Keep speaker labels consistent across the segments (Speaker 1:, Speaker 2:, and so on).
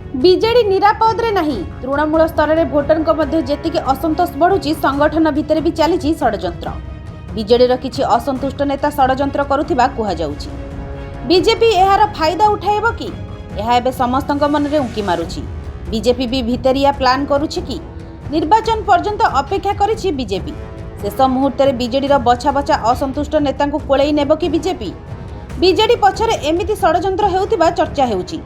Speaker 1: BJD ନିରାପଦରେ ନାହିଁ। ତୃଣମୂଳ ସ୍ତରରେ ଭୋଟରଙ୍କ ମଧ୍ୟ ଯେତିକି ଅସନ୍ତୋଷ ବଢୁଛି, ସଂଗଠନ ଭିତରେ ବି ଚାଲିଛି ଷଡ଼ଯନ୍ତ୍ର। ବିଜେଡିର କିଛି ଅସନ୍ତୁଷ୍ଟ ନେତା ଷଡ଼ଯନ୍ତ୍ର କରୁଥିବା କୁହାଯାଉଛି। ବିଜେପି ଏହାର ଫାଇଦା ଉଠାଇବ କି, ଏହା ଏବେ ସମସ୍ତଙ୍କ ମନରେ ଉଙ୍କି ମାରୁଛି। ବିଜେପି ବି ଭିତରିଆ ପ୍ଲାନ୍ କରୁଛି କି? ନିର୍ବାଚନ ପର୍ଯ୍ୟନ୍ତ ଅପେକ୍ଷା କରିଛି ବିଜେପି। ଶେଷ ମୁହୂର୍ତ୍ତରେ ବିଜେଡିର ବଛା ବଛା ଅସନ୍ତୁଷ୍ଟ ନେତାଙ୍କୁ କୋଳେଇ ନେବ କି ବିଜେପି? ବିଜେଡି ପଛରେ ଏମିତି ଷଡ଼ଯନ୍ତ୍ର ହେଉଥିବା ଚର୍ଚ୍ଚା ହେଉଛି।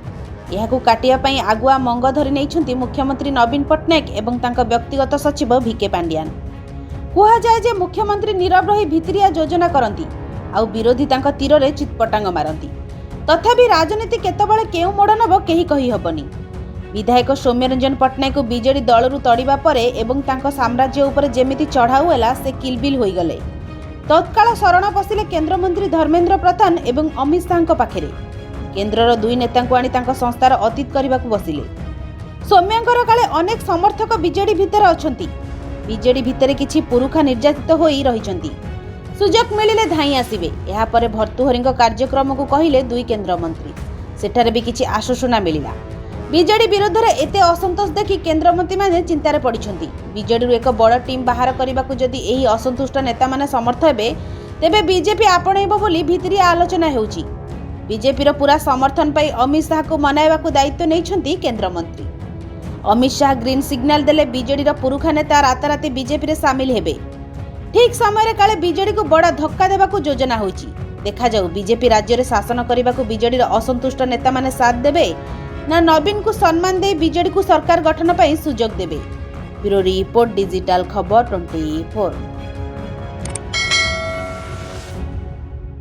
Speaker 1: ଏହାକୁ କାଟିବା ପାଇଁ ଆଗୁଆ ମଙ୍ଗ ଧରି ନେଇଛନ୍ତି ମୁଖ୍ୟମନ୍ତ୍ରୀ ନବୀନ ପଟ୍ଟନାୟକ ଏବଂ ତାଙ୍କ ବ୍ୟକ୍ତିଗତ ସଚିବ ଭିକେ ପାଣ୍ଡିଆନ। କୁହାଯାଏ ଯେ ମୁଖ୍ୟମନ୍ତ୍ରୀ ନୀରବ ରହି ଭିତିରିଆ ଯୋଜନା କରନ୍ତି ଆଉ ବିରୋଧୀ ତାଙ୍କ ତୀରରେ ଚିତ୍ପଟାଙ୍ଗ ମାରନ୍ତି। ତଥାପି ରାଜନୀତି କେତେବେଳେ କେଉଁ ମୋଡ଼ ନେବ, କେହି କହିହେବନି। ବିଧାୟକ ସୌମ୍ୟରଞ୍ଜନ ପଟ୍ଟନାୟକଙ୍କୁ ବିଜେଡି ଦଳରୁ ତଡ଼ିବା ପରେ ଏବଂ ତାଙ୍କ ସାମ୍ରାଜ୍ୟ ଉପରେ ଯେମିତି ଚଢ଼ାଉ ହେଲା, ସେ କିଲବିଲ ହୋଇଗଲେ। ତତ୍କାଳ ଶରଣ ପଶିଲେ କେନ୍ଦ୍ରମନ୍ତ୍ରୀ ଧର୍ମେନ୍ଦ୍ର ପ୍ରଧାନ ଏବଂ ଅମିତ ଶାହାଙ୍କ ପାଖରେ। କେନ୍ଦ୍ରର ଦୁଇ ନେତାଙ୍କୁ ଆଣି ତାଙ୍କ ସଂସ୍ଥାର ଅତୀତ କରିବାକୁ ବସିଲେ। ସୌମ୍ୟଙ୍କର କାଳେ ଅନେକ ସମର୍ଥକ ବିଜେଡି ଭିତରେ ଅଛନ୍ତି। ବିଜେଡି ଭିତରେ କିଛି ପୁରୁଖା ନିର୍ଯାତିତ ହୋଇ ରହିଛନ୍ତି, ସୁଯୋଗ ମିଳିଲେ ଧାଇଁ ଆସିବେ। ଏହାପରେ ଭର୍ତ୍ତୃହରିଙ୍କ କାର୍ଯ୍ୟକ୍ରମକୁ କହିଲେ ଦୁଇ କେନ୍ଦ୍ରମନ୍ତ୍ରୀ। ସେଠାରେ ବି କିଛି ଆଶ୍ୱାସନା ମିଳିଲା। ବିଜେଡି ବିରୁଦ୍ଧରେ ଏତେ ଅସନ୍ତୋଷ ଦେଖି କେନ୍ଦ୍ରମନ୍ତ୍ରୀମାନେ ଚିନ୍ତାରେ ପଡ଼ିଛନ୍ତି। ବିଜେଡିରୁ ଏକ ବଡ଼ ଟିମ୍ ବାହାର କରିବାକୁ ଯଦି ଏହି ଅସନ୍ତୁଷ୍ଟ ନେତାମାନେ ସମର୍ଥ ହେବେ, ତେବେ ବିଜେପି ଆପଣେଇବ ବୋଲି ଭିତିରିଆ ଆଲୋଚନା ହେଉଛି। ବିଜେପିର ପୁରା ସମର୍ଥନ ପାଇଁ ଅମିତ ଶାହାଙ୍କୁ ମନାଇବାକୁ ଦାୟିତ୍ୱ ନେଇଛନ୍ତି କେନ୍ଦ୍ରମନ୍ତ୍ରୀ। ଅମିତ ଶାହା ଗ୍ରୀନ୍ ସିଗ୍ନାଲ ଦେଲେ ବିଜେଡିର ପୁରୁଖା ନେତା ରାତାରାତି ବିଜେପିରେ ସାମିଲ ହେବେ। ଠିକ୍ ସମୟରେ କାଳେ ବିଜେଡିକୁ ବଡ଼ ଧକ୍କା ଦେବାକୁ ଯୋଜନା ହୋଇଛି। ଦେଖାଯାଉ, ବିଜେପି ରାଜ୍ୟରେ ଶାସନ କରିବାକୁ ବିଜେଡିର ଅସନ୍ତୁଷ୍ଟ ନେତାମାନେ ସାଥ୍ ଦେବେ ନା ନବୀନଙ୍କୁ ସମ୍ମାନ ଦେଇ ବିଜେଡିକୁ ସରକାର ଗଠନ ପାଇଁ ସୁଯୋଗ ଦେବେ। ବ୍ୟୁରୋ ରିପୋର୍ଟ, ଡିଜିଟାଲ ଖବର 24।